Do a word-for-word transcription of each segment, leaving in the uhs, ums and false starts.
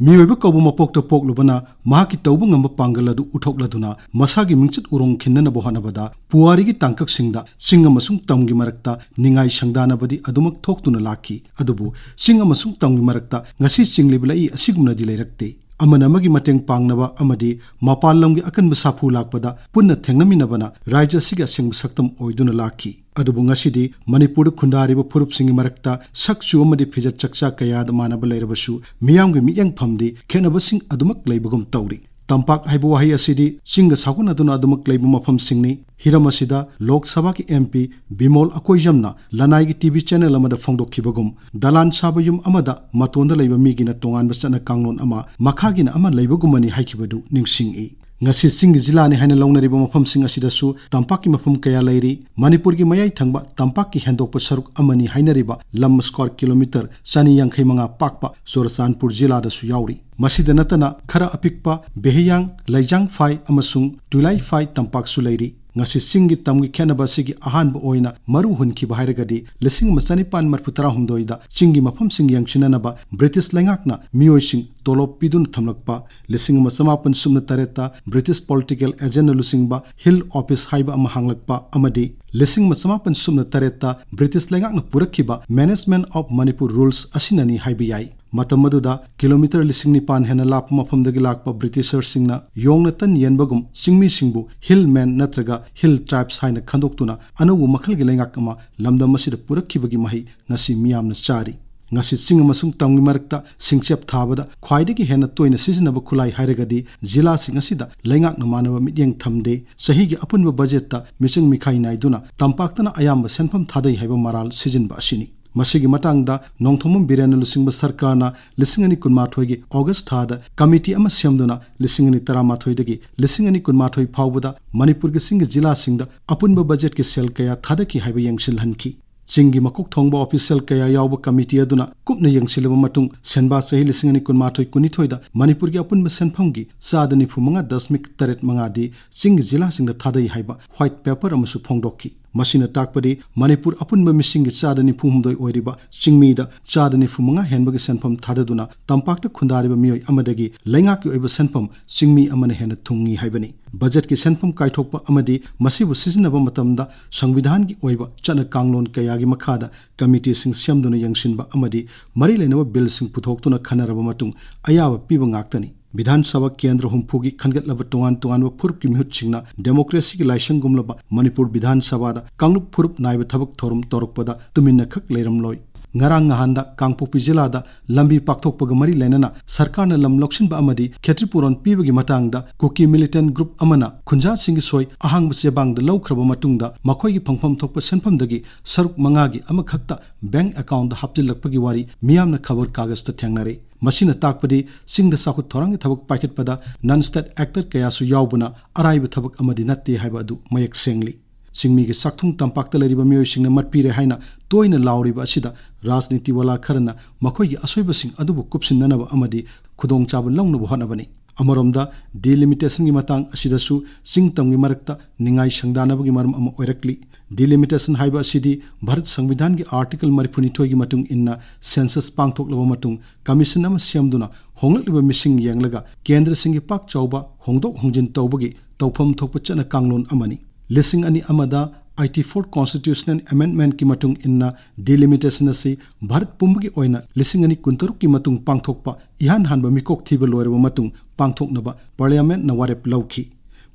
ꯃꯤꯑꯣꯏꯕ ꯀꯧꯕ ꯃꯄꯣꯛꯇ ꯄꯣꯛꯂꯨꯕꯅ ꯃꯍꯥꯛꯀꯤ ꯇꯧꯕ ꯉꯝꯕ ꯄꯥꯡꯒꯜ ꯑꯗꯨ ꯎꯠꯊꯣꯛꯂꯗꯨꯅ ꯃꯁꯥꯒꯤ ꯃꯤꯡꯆꯠ ꯎꯔꯣꯡ ꯈꯤꯟꯅꯅꯕ ꯍꯣꯠꯅꯕꯗ ꯄꯨꯋꯥꯔꯤꯒꯤ ꯇꯥꯡꯀꯛꯁꯤꯡꯗ ꯆꯤꯡ ꯑꯃꯁꯨꯡ ꯇꯝꯒꯤ ꯃꯔꯛꯇ ꯅꯤꯡꯉꯥꯏ ꯁꯪꯗꯥꯅꯕꯗꯤ ꯑꯗꯨꯃꯛ ꯊꯣꯛꯇꯨꯅ ꯂꯥꯛꯈꯤ꯫ ꯑꯗꯨꯕꯨ ꯆꯤꯡ ꯑꯃꯁꯨꯡ ꯇꯝꯒꯤ ꯃꯔꯛꯇ ꯉꯁꯤ ꯆꯤꯡꯂꯤꯕ ꯂꯩꯏ ꯑꯁꯤꯒꯨꯝꯅꯗꯤ ꯂꯩꯔꯛꯇꯦ꯫ ꯑꯃꯅ ꯑꯃꯒꯤ ꯃꯇꯦꯡ ꯄꯥꯡꯅꯕ ꯑꯃꯗꯤ ꯃꯄꯥꯟ ꯂꯝꯒꯤ ꯑꯀꯟꯕ ꯁꯥꯐꯨ ꯂꯥꯛꯄꯗ ꯄꯨꯟꯅ ꯊꯦꯡꯅꯃꯤꯟꯅꯕꯅ ꯔꯥꯖ꯭ꯌ ꯑꯁꯤꯒꯤ ꯑꯁꯦꯡꯕ ꯁꯛꯇꯝ ꯑꯣꯏꯗꯨꯅ ꯂꯥꯛꯈꯤ꯫ ꯑꯗꯨꯕꯨ ꯉꯁꯤꯗꯤ ꯃꯅꯤꯄꯨꯔꯗ ꯈꯨꯟꯗꯥꯔꯤꯕ ꯐꯨꯔꯨꯞꯁꯤꯡꯒꯤ ꯃꯔꯛꯇ ꯁꯛꯆꯨ ꯑꯃꯗꯤ ꯐꯤꯖꯦꯠ ꯆꯛꯆꯥ ꯀꯌꯥꯗ ꯃꯥꯟꯅꯕ ꯂꯩꯔꯕꯁꯨ, ꯃꯤꯌꯥꯝꯒꯤ ꯃꯤꯠꯌꯦꯡꯐꯝꯗꯤ ꯈꯦꯠꯅꯕꯁꯤꯡ ꯑꯗꯨꯃꯛ ꯂꯩꯕꯒꯨꯝ ꯇꯧꯔꯤ꯫ ꯇꯝꯄꯥꯛ ꯍꯥꯏꯕ ꯋꯥꯍꯩ ꯑꯁꯤꯗꯤ ꯆꯤꯡꯒ ꯁꯥꯒꯣꯟꯅꯗꯨꯅ ꯑꯗꯨꯃꯛ ꯂꯩꯕ ꯃꯐꯝꯁꯤꯡꯅꯤ꯫ ꯍꯤꯔꯝ ꯑꯁꯤꯗ ꯂꯣꯛ ꯁꯚꯥꯒꯤ M P ꯕꯤꯃꯣꯜ ꯑꯀꯣꯏꯖꯝꯅ ꯂꯅꯥꯏꯒꯤ T V channel ꯑꯃꯗ ꯐꯣꯡꯗꯣꯛꯈꯤꯕꯒꯨꯝ, "ꯗꯂꯥꯟ ꯁꯥꯕ ꯌꯨꯝ ꯑꯃꯗ ꯃꯇꯣꯟꯗ ꯂꯩꯕ ꯃꯤꯒꯤꯅ ꯇꯣꯉꯥꯟꯕ ꯆꯠꯅ ꯀꯥꯡꯂꯣꯟ ꯑꯃ, ꯃꯈꯥꯒꯤꯅ ꯑꯃ ꯂꯩꯕꯒꯨꯝꯕꯅꯤ" ꯍꯥꯏꯈꯤꯕꯗꯨ ꯅꯤꯡꯁꯤꯡꯏ꯫ ꯉꯁꯤ ꯆꯤꯡꯒꯤ ꯖꯤꯂꯥꯅꯤ ꯍꯥꯏꯅ ꯂꯧꯅꯔꯤꯕ ꯃꯐꯝꯁꯤꯡ ꯑꯁꯤꯗꯁꯨ ꯇꯝꯄꯥꯛꯀꯤ ꯃꯐꯝ ꯀꯌꯥ ꯂꯩꯔꯤ꯫ ꯃꯅꯤꯄꯨꯔꯒꯤ ꯃꯌꯥꯏ ꯊꯪꯕ ꯇꯝꯄꯥꯛꯀꯤ ꯍꯦꯟꯗꯣꯛꯄ ꯁꯔꯨꯛ ꯑꯃꯅꯤ ꯍꯥꯏꯅꯔꯤꯕ ꯂꯝ square kilometre ꯆꯅꯤ ꯌꯥꯡꯈꯩ ꯃꯉꯥ ꯄꯥꯛꯄ ꯆꯨꯔꯆꯥꯟꯄꯨꯔ ꯖꯤꯂꯥꯗꯁꯨ ꯌꯥꯎꯔꯤ꯫ ꯃꯁꯤꯗ ꯅꯠꯇꯅ ꯈꯔ ꯑꯄꯤꯛꯄ ꯕꯦꯍꯤꯌꯥꯡ, ꯂꯩꯖꯥꯡꯐꯥꯏ ꯑꯃꯁꯨꯡ ꯇꯨꯏꯂꯥꯏꯐꯥꯏ ꯇꯝꯄꯥꯛꯁꯨ ꯂꯩꯔꯤ꯫ ꯉꯁꯤ ꯆꯤꯡꯒꯤ ꯇꯝꯒꯤ ꯈꯦꯠꯅꯕ ꯑꯁꯤꯒꯤ ꯑꯍꯥꯟꯕ ꯑꯣꯏꯅ ꯃꯔꯨ ꯍꯨꯟꯈꯤꯕ ꯍꯥꯏꯔꯒꯗꯤ ꯂꯤꯁꯤꯡ ꯑꯃ ꯆꯅꯤꯄꯥꯟ ꯃꯔꯤꯐꯨ ꯇꯔꯥꯍꯨꯝꯗꯣꯏꯗ ꯆꯤꯡꯒꯤ ꯃꯐꯝꯁꯤꯡ ꯌꯦꯡꯁꯤꯟꯅꯅꯕ ꯕ꯭ꯔꯤꯇꯤꯁ ꯂꯩꯉꯥꯛꯅ ꯃꯤꯑꯣꯏꯁꯤꯡ ꯇꯣꯂꯣꯞ ꯄꯤꯗꯨꯅ ꯊꯝꯂꯛꯄ, ꯂꯤꯁꯤꯡ ꯑꯃ ꯆꯃꯥꯄꯟ ꯁꯨꯞꯅ ꯇꯔꯦꯠꯇ ꯕ꯭ꯔꯤꯇꯤꯁ political agentꯅ ꯂꯨꯆꯤꯡꯕ Hill Office ꯍꯥꯏꯕ ꯑꯃ ꯍꯥꯡꯂꯛꯄ ꯑꯃꯗꯤ ꯂꯤꯁꯤꯡ ꯑꯃ ꯆꯃꯥꯄꯟ ꯁꯨꯞꯅ ꯇꯔꯦꯠꯇ ꯕ꯭ꯔꯤꯇꯤꯁ ꯂꯩꯉꯥꯛꯅ ꯄꯨꯔꯛꯈꯤꯕ Management of Manipur Rules ꯑꯁꯤꯅꯅꯤ ꯍꯥꯏꯕ ꯌꯥꯏ꯫ ꯃꯇꯝ ꯑꯗꯨꯗ ꯀꯤꯂꯣꯃꯤꯇꯔ ꯂꯤꯁꯤꯡ ꯅꯤꯄꯥꯟ ꯍꯦꯟꯅ ꯂꯥꯞꯄ ꯃꯐꯝꯗꯒꯤ ꯂꯥꯛꯄ ꯕ꯭ꯔꯤꯇꯤꯁꯔꯁꯤꯡꯅ ꯌꯣꯡꯅ ꯇꯟ ꯌꯦꯟꯕꯒꯨꯝ ꯆꯤꯡꯃꯤꯁꯤꯡꯕꯨ hill men ꯅꯠꯇ꯭ꯔꯒ hill tribes ꯍꯥꯏꯅ ꯈꯟꯗꯣꯛꯇꯨꯅ ꯑꯅꯧꯕ ꯃꯈꯜꯒꯤ ꯂꯩꯉꯥꯛ ꯑꯃ ꯂꯝꯗꯝ ꯑꯁꯤꯗ ꯄꯨꯔꯛꯈꯤꯕꯒꯤ ꯃꯍꯩ ꯉꯁꯤ ꯃꯤꯌꯥꯝꯅ ꯆꯥꯔꯤ꯫ ꯉꯁꯤ ꯆꯤꯡ ꯑꯃꯁꯨꯡ ꯇꯝꯒꯤ ꯃꯔꯛꯇ ꯁꯤꯡꯆꯦꯞ ꯊꯥꯕꯗ ꯈ꯭ꯋꯥꯏꯗꯒꯤ ꯍꯦꯟꯅ ꯇꯣꯏꯅ ꯁꯤꯖꯤꯟꯅꯕ ꯈꯨꯠꯂꯥꯏ ꯍꯥꯏꯔꯒꯗꯤ ꯖꯤꯂꯥꯁꯤꯡ ꯑꯁꯤꯗ ꯂꯩꯉꯥꯛꯅ ꯃꯥꯟꯅꯕ ꯃꯤꯠꯌꯦꯡ ꯊꯝꯗꯦ, ꯆꯍꯤꯒꯤ ꯑꯄꯨꯟꯕ ꯕꯖꯦꯠꯇ ꯃꯤꯆꯪ ꯃꯤꯈꯥꯏ ꯅꯥꯏꯗꯨꯅ ꯇꯝꯄꯥꯛꯇꯅ ꯑꯌꯥꯝꯕ ꯁꯦꯟꯐꯝ ꯊꯥꯗꯩ ꯍꯥꯏꯕ ꯃꯔꯥꯜ ꯁꯤꯖꯤꯟꯕ ꯑꯁꯤꯅꯤ꯫ ꯃꯁꯤꯒꯤ ꯃꯇꯥꯡꯗ ꯅꯣꯡꯊꯣꯝꯕꯝ ꯕꯤꯔꯦꯟꯅ ꯂꯨꯆꯤꯡꯕ ꯁꯔꯀꯥꯔꯅ ꯂꯤꯁꯤꯡ ꯑꯅꯤ ꯀꯨꯟꯃꯥꯊꯣꯏꯒꯤ August ꯊꯥꯗ committee ꯑꯃ ꯁꯦꯝꯗꯨꯅ ꯂꯤꯁꯤꯡ ꯑꯅꯤ ꯇꯔꯥꯃꯥꯊꯣꯏꯗꯒꯤ ꯂꯤꯁꯤꯡ ꯑꯅꯤ ꯀꯨꯟꯃꯥꯊꯣꯏ ꯐꯥꯎꯕꯗ ꯃꯅꯤꯄꯨꯔꯒꯤ ꯆꯤꯡꯒꯤ ꯖꯤꯂꯥꯁꯤꯡꯗ ꯑꯄꯨꯟꯕ ꯕꯖꯦꯠꯀꯤ ꯁꯦꯜ ꯀꯌꯥ ꯊꯥꯗꯈꯤ ꯍꯥꯏꯕ ꯌꯦꯡꯁꯤꯜꯍꯟꯈꯤ꯫ ꯆꯤꯡꯒꯤ ꯃꯀꯣꯛ ꯊꯣꯡꯕ official ꯀꯌꯥ ꯌꯥꯎꯕ committee ꯑꯗꯨꯅ ꯀꯨꯞꯅ ꯌꯦꯡꯁꯤꯜꯂꯕ ꯃꯇꯨꯡ, ꯁꯦꯟꯕꯥ ꯆꯍꯤ ꯂꯤꯁꯤꯡ ꯑꯅꯤ ꯀꯨꯟꯃꯥꯊꯣꯏ ꯀꯨꯟꯅꯤꯊꯣꯏꯗ ꯃꯅꯤꯄꯨꯔꯒꯤ ꯑꯄꯨꯟꯕ ꯁꯦꯟꯐꯝꯒꯤ ꯆꯥꯗ ꯅꯤꯐꯨ ꯃꯉꯥ ꯗꯁꯃꯤꯛ ꯇꯔꯦꯠ ꯃꯉꯥꯗꯤ ꯆꯤꯡꯒꯤ ꯖꯤꯂꯥꯁꯤꯡꯗ ꯊꯥꯗꯩ ꯍꯥꯏꯕ white paper ꯑꯃꯁꯨ ꯐꯣꯡꯗꯣꯛꯈꯤ꯫ ꯃꯁꯤꯅ ꯇꯥꯛꯄꯗꯤ ꯃꯅꯤꯄꯨꯔ ꯑꯄꯨꯟꯕ ꯃꯤꯁꯤꯡꯒꯤ ꯆꯥꯗ ꯅꯤꯐꯨ ꯍꯨꯝꯗꯣꯏ ꯑꯣꯏꯔꯤꯕ ꯆꯤꯡꯃꯤꯗ ꯆꯥꯗ ꯅꯤꯐꯨ ꯃꯉꯥ ꯍꯦꯟꯕꯒꯤ ꯁꯦꯟꯐꯝ ꯊꯥꯗꯗꯨꯅ ꯇꯝꯄꯥꯛꯇ ꯈꯨꯟꯗꯥꯔꯤꯕ ꯃꯤꯑꯣꯏ ꯑꯃꯗꯒꯤ ꯂꯩꯉꯥꯛꯀꯤ ꯑꯣꯏꯕ ꯁꯦꯟꯐꯝ ꯆꯤꯡꯃꯤ ꯑꯃꯅ ꯍꯦꯟꯅ ꯊꯨꯡꯏ ꯍꯥꯏꯕꯅꯤ꯫ ꯕꯖꯦꯠꯀꯤ ꯁꯦꯟꯐꯝ ꯀꯥꯏꯊꯣꯛꯄ ꯑꯃꯗꯤ ꯃꯁꯤꯕꯨ ꯁꯤꯖꯤꯟꯅꯕ ꯃꯇꯝꯗ ꯁꯪꯕꯤꯙꯥꯟꯒꯤ ꯑꯣꯏꯕ ꯆꯠꯅ ꯀꯥꯡꯂꯣꯟ ꯀꯌꯥꯒꯤ ꯃꯈꯥꯗ ꯀꯃꯤꯇꯤꯁꯤꯡ ꯁꯦꯝꯗꯨꯅ ꯌꯦꯡꯁꯤꯟꯕ ꯑꯃꯗꯤ ꯃꯔꯤ ꯂꯩꯅꯕ ꯕꯤꯜꯁꯤꯡ ꯄꯨꯊꯣꯛꯇꯨꯅ ꯈꯟꯅꯔꯕ ꯃꯇꯨꯡ ꯑꯌꯥꯕ ꯄꯤꯕ ꯉꯥꯛꯇꯅꯤ꯫ ꯕꯤꯙꯥꯟ ꯁꯚꯥ ꯀꯦꯟꯗ꯭ꯔ ꯍꯨꯝꯐꯨꯒꯤ ꯈꯟꯒꯠꯂꯕ ꯇꯣꯉꯥꯟ ꯇꯣꯉꯥꯟꯕ ꯐꯨꯔꯨꯞꯀꯤ ꯃꯤꯍꯨꯠꯁꯤꯡꯅ ꯗꯦꯃꯣꯀ꯭ꯔꯦꯁꯤꯒꯤ ꯂꯥꯏꯁꯪꯒꯨꯝꯂꯕ ꯃꯅꯤꯄꯨꯔ ꯕꯤꯙꯥꯟ ꯁꯚꯥꯗ ꯀꯥꯡꯂꯨꯞ ꯐꯨꯔꯨꯞ ꯅꯥꯏꯕ ꯊꯕꯛ ꯊꯧꯔꯝ ꯇꯧꯔꯛꯄꯗ ꯇꯨꯃꯤꯟꯅ ꯈꯛ ꯂꯩꯔꯝꯂꯣꯏ꯫ ꯉꯔꯥꯡ ꯅꯍꯥꯟꯗ ꯀꯥꯡꯄꯣꯛꯄꯤ ꯖꯤꯂꯥꯗ ꯂꯝꯕꯤ ꯄꯥꯛꯊꯣꯛꯄꯒ ꯃꯔꯤ ꯂꯩꯅꯅ ꯁꯔꯀꯥꯔꯅ ꯂꯝ ꯂꯧꯁꯤꯟꯕ ꯑꯃꯗꯤ ꯈꯦꯇ꯭ꯔꯤꯄꯨꯔꯣꯟ ꯄꯤꯕꯒꯤ ꯃꯇꯥꯡꯗ ꯀꯨꯀꯤ ꯃꯤꯂꯤꯇꯦꯟ ꯒ꯭ꯔꯨꯞ ꯑꯃꯅ ꯈꯨꯟꯖꯥꯁꯤꯡꯒꯤ ꯁꯣꯏ ꯑꯍꯥꯡꯕ ꯆꯦꯕꯥꯡꯗ ꯂꯧꯈ꯭ꯔꯕ ꯃꯇꯨꯡꯗ ꯃꯈꯣꯏꯒꯤ ꯐꯪꯐꯝ ꯊꯣꯛꯄ ꯁꯦꯟꯐꯝꯗꯒꯤ ꯁꯔꯨꯛ ꯃꯉꯥꯒꯤ ꯑꯃꯈꯛꯇ ꯕꯦꯡꯛ ꯑꯦꯀꯥꯎꯟꯗ ꯍꯥꯞꯆꯤꯜꯂꯛꯄꯒꯤ ꯋꯥꯔꯤ ꯃꯤꯌꯥꯝꯅ ꯈꯕꯔ ꯀꯥꯒꯖꯇ ꯊꯦꯡꯅꯔꯦ꯫ ꯃꯁꯤꯅ ꯇꯥꯛꯄꯗꯤ ꯆꯤꯡꯗ ꯆꯥꯎꯈꯠ ꯊꯧꯔꯥꯡꯒꯤ ꯊꯕꯛ ꯄꯥꯏꯈꯠꯄꯗ ꯅꯟ ꯁ꯭ꯇꯦꯠ ꯑꯦꯛꯇꯔ ꯀꯌꯥꯁꯨ ꯌꯥꯎꯕꯅ ꯑꯔꯥꯏꯕ ꯊꯕꯛ ꯑꯃꯗꯤ ꯅꯠꯇꯦ ꯍꯥꯏꯕ ꯑꯗꯨ ꯃꯌꯦꯛ ꯁꯦꯡꯂꯤ꯫ ꯆꯤꯡꯃꯤꯒꯤ ꯆꯥꯛꯊꯨꯡ ꯇꯝꯄꯥꯛꯇ ꯂꯩꯔꯤꯕ ꯃꯤꯑꯣꯏꯁꯤꯡꯅ ꯃꯠꯄꯤꯔꯦ ꯍꯥꯏꯅ ꯇꯣꯏꯅ ꯂꯥꯎꯔꯤꯕ ꯑꯁꯤꯗ ꯔꯥꯖꯅꯤꯇꯤ ꯋꯥꯂꯥ ꯈꯔꯅ ꯃꯈꯣꯏꯒꯤ ꯑꯁꯣꯏꯕꯁꯤꯡ ꯑꯗꯨꯕꯨ ꯀꯨꯞꯁꯤꯟꯅꯅꯕ ꯑꯃꯗꯤ ꯈꯨꯗꯣꯡꯆꯥꯕ ꯂꯧꯅꯕ ꯍꯣꯠꯅꯕꯅꯤ꯫ ꯑꯃꯔꯣꯝꯗ ꯗꯤꯂꯤꯃꯤꯇꯦꯁꯟꯒꯤ ꯃꯇꯥꯡ ꯑꯁꯤꯗꯁꯨ ꯆꯤꯡ ꯇꯝꯒꯤ ꯃꯔꯛꯇ ꯅꯤꯡꯉꯥꯏ ꯁꯪꯗꯥꯅꯕꯒꯤ ꯃꯔꯝ ꯑꯃ ꯑꯣꯏꯔꯛꯂꯤ꯫ ꯗꯤꯂꯤꯃꯤꯇꯦꯁꯟ ꯍꯥꯏꯕ ꯑꯁꯤꯗꯤ ꯚꯥꯔꯠ ꯁꯪꯕꯤꯙꯥꯟꯒꯤ ꯑꯥꯔꯇꯤꯀꯜ ꯃꯔꯤꯐꯨꯅꯤꯊꯣꯏꯒꯤ ꯃꯇꯨꯡ ꯏꯟꯅ ꯁꯦꯟꯁꯁ ꯄꯥꯡꯊꯣꯛꯂꯕ ꯃꯇꯨꯡ ꯀꯃꯤꯁꯟ ꯑꯃ ꯁꯦꯝꯗꯨꯅ ꯍꯣꯡꯂꯛꯂꯤꯕ ꯃꯤꯁꯤꯡ ꯌꯦꯡꯂꯒ ꯀꯦꯟꯗ꯭ꯔꯁꯤꯡꯒꯤ ꯄꯥꯛ ꯆꯥꯎꯕ ꯍꯣꯡꯗꯣꯛ ꯍꯣꯡꯖꯤꯟ ꯇꯧꯕꯒꯤ ꯇꯧꯐꯝ ꯊꯣꯛꯄ ꯆꯠꯅ ꯀꯥꯡꯂꯣꯟ ꯑꯃꯅꯤ꯫ ꯂꯤꯁꯤꯡ ꯑꯅꯤ ꯑꯃꯗ ꯑꯥꯏꯇꯤ ꯐꯣꯔ ꯀꯣꯟꯁꯇꯤꯇ꯭ꯌꯨꯁꯅꯦꯜ ꯑꯦꯃꯦꯟꯗꯃꯦꯟꯠꯀꯤ ꯃꯇꯨꯡ ꯏꯟꯅ ꯗꯤꯂꯤꯃꯤꯇꯦꯁꯟ ꯑꯁꯤ ꯚꯥꯔꯠ ꯄꯨꯝꯕꯒꯤ ꯑꯣꯏꯅ ꯂꯤꯁꯤꯡ ꯑꯅꯤ ꯀꯨꯟꯇꯔꯨꯛꯀꯤ ꯃꯇꯨꯡ ꯄꯥꯡꯊꯣꯛꯄ ꯏꯍꯥꯟ ꯍꯥꯟꯕ ꯃꯤꯀꯣꯛ ꯊꯤꯕ ꯂꯣꯏꯔꯕ ꯃꯇꯨꯡ ꯄꯥꯡꯊꯣꯛꯅꯕ ꯄꯥꯔꯂꯤꯌꯥꯃꯦꯟꯠꯅ ꯋꯥꯔꯦꯞ ꯂꯧꯈꯤ꯫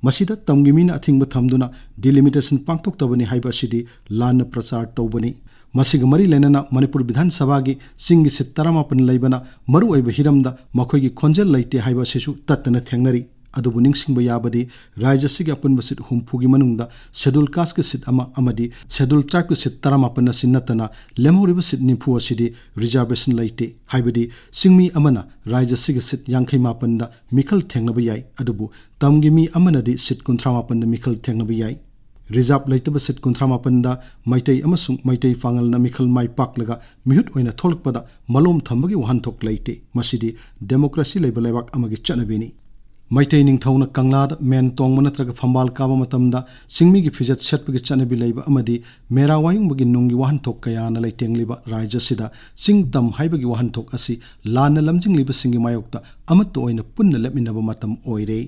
ꯃꯁꯤꯗ ꯇꯝꯒꯤ ꯃꯤꯅ ꯑꯊꯤꯡꯕ ꯊꯝꯗꯨꯅ ꯗꯤꯂꯤꯃꯤꯇꯦꯁꯟ ꯄꯥꯡꯊꯣꯛꯇꯕꯅꯤ ꯍꯥꯏꯕ ꯑꯁꯤꯗꯤ ꯂꯥꯟꯅ ꯄ꯭ꯔꯆꯥꯔ ꯇꯧꯕꯅꯤ꯫ ꯃꯁꯤꯒ ꯃꯔꯤ ꯂꯩꯅꯅ ꯃꯅꯤꯄꯨꯔ ꯕꯤꯙꯥꯟ ꯁꯚꯥꯒꯤ ꯆꯤꯡꯒꯤ ꯁꯤꯠ ꯇꯔꯥꯃꯥꯄꯟ ꯂꯩꯕꯅ ꯃꯔꯨꯑꯣꯏꯕ ꯍꯤꯔꯝꯗ ꯃꯈꯣꯏꯒꯤ ꯈꯣꯟꯖꯦꯜ ꯂꯩꯇꯦ ꯍꯥꯏꯕ ꯑꯁꯤꯁꯨ ꯇꯠꯇꯅ ꯊꯦꯡꯅꯔꯤ꯫ ꯑꯗꯨꯕꯨ ꯅꯤꯡꯁꯤꯡꯕ ꯌꯥꯕꯗꯤ ꯔꯥꯖ꯭ꯌ ꯑꯁꯤꯒꯤ ꯑꯄꯨꯟꯕ ꯁꯤꯠ ꯍꯨꯝꯐꯨꯒꯤ ꯃꯅꯨꯡꯗ ꯁꯦꯗꯨꯜ ꯀꯥꯁꯀꯤ ꯁꯤꯠ ꯑꯃ ꯑꯃꯗꯤ ꯁꯦꯗꯨꯜ ꯇ꯭ꯔꯥꯏꯕꯀꯤ ꯁꯤꯠ ꯇꯔꯥꯃꯥꯄꯟ ꯑꯁꯤ ꯅꯠꯇꯅ ꯂꯦꯝꯍꯧꯔꯤꯕ ꯁꯤꯠ ꯅꯤꯐꯨ ꯑꯁꯤꯗꯤ ꯔꯤꯖꯥꯔꯕꯦꯁꯟ ꯂꯩꯇꯦ꯫ ꯍꯥꯏꯕꯗꯤ ꯆꯤꯡꯃꯤ ꯑꯃꯅ ꯔꯥꯖ꯭ꯌ ꯑꯁꯤꯒꯤ ꯁꯤꯠ ꯌꯥꯡꯈꯩ ꯃꯥꯄꯟꯗ ꯃꯤꯈꯜ ꯊꯦꯡꯅꯕ ꯌꯥꯏ, ꯑꯗꯨꯕꯨ ꯇꯝꯒꯤ ꯃꯤ ꯑꯃꯅꯗꯤ ꯁꯤꯠ ꯀꯨꯟꯊ꯭ꯔꯥ ꯃꯥꯄꯟꯗ ꯃꯤꯈꯜ ꯊꯦꯡꯅꯕ ꯌꯥꯏ꯫ ꯔꯤꯖꯥꯔꯕ ꯂꯩꯇꯕ ꯁꯤꯠ ꯀꯨꯟꯊ꯭ꯔꯥ ꯃꯥꯄꯟꯗ ꯃꯩꯇꯩ ꯑꯃꯁꯨꯡ ꯃꯩꯇꯩ ꯄꯥꯉꯜꯅ ꯃꯤꯈꯜ ꯃꯥꯏ ꯄꯥꯛꯂꯒ ꯃꯤꯍꯨꯠ ꯑꯣꯏꯅ ꯊꯣꯛꯂꯛꯄꯗ ꯃꯂꯣꯝ ꯊꯝꯕꯒꯤ ꯋꯥꯍꯟꯊꯣꯛ ꯂꯩꯇꯦ꯫ ꯃꯁꯤꯗꯤ ꯗꯦꯃꯣꯀ꯭ꯔꯦꯁꯤ ꯂꯩꯕ ꯂꯩꯕꯥꯛ ꯑꯃꯒꯤ ꯆꯠꯅꯕꯤꯅꯤ꯫ ꯃꯩꯇꯩ ꯅꯤꯡꯊꯧꯅ ꯀꯪꯂꯥꯗ ꯃꯦꯟ ꯇꯣꯡꯕ ꯅꯠꯇ꯭ꯔꯒ ꯐꯝꯕꯥꯜ ꯀꯥꯕ ꯃꯇꯝꯗ ꯆꯤꯡꯃꯤꯒꯤ ꯐꯤꯖꯦꯠ ꯁꯦꯠꯄꯒꯤ ꯆꯠꯅꯕꯤ ꯂꯩꯕ ꯑꯃꯗꯤ ꯃꯦꯔꯥ ꯋꯥꯌꯨꯡꯕꯒꯤ ꯅꯨꯡꯒꯤ ꯋꯥꯍꯟꯊꯣꯛ ꯀꯌꯥꯅ ꯂꯩꯇꯦꯡꯂꯤꯕ ꯔꯥꯖ꯭ꯌꯁꯤꯗ ꯆꯤꯡ ꯇꯝ ꯍꯥꯏꯕꯒꯤ ꯋꯥꯍꯟꯊꯣꯛ ꯑꯁꯤ ꯂꯥꯟꯅ ꯂꯝꯖꯤꯡꯂꯤꯕꯁꯤꯡꯒꯤ ꯃꯥꯌꯣꯛꯇ ꯑꯃꯠꯇ ꯑꯣꯏꯅ ꯄꯨꯟꯅ ꯂꯦꯞꯃꯤꯟꯅꯕ ꯃꯇꯝ ꯑꯣꯏꯔꯦ꯫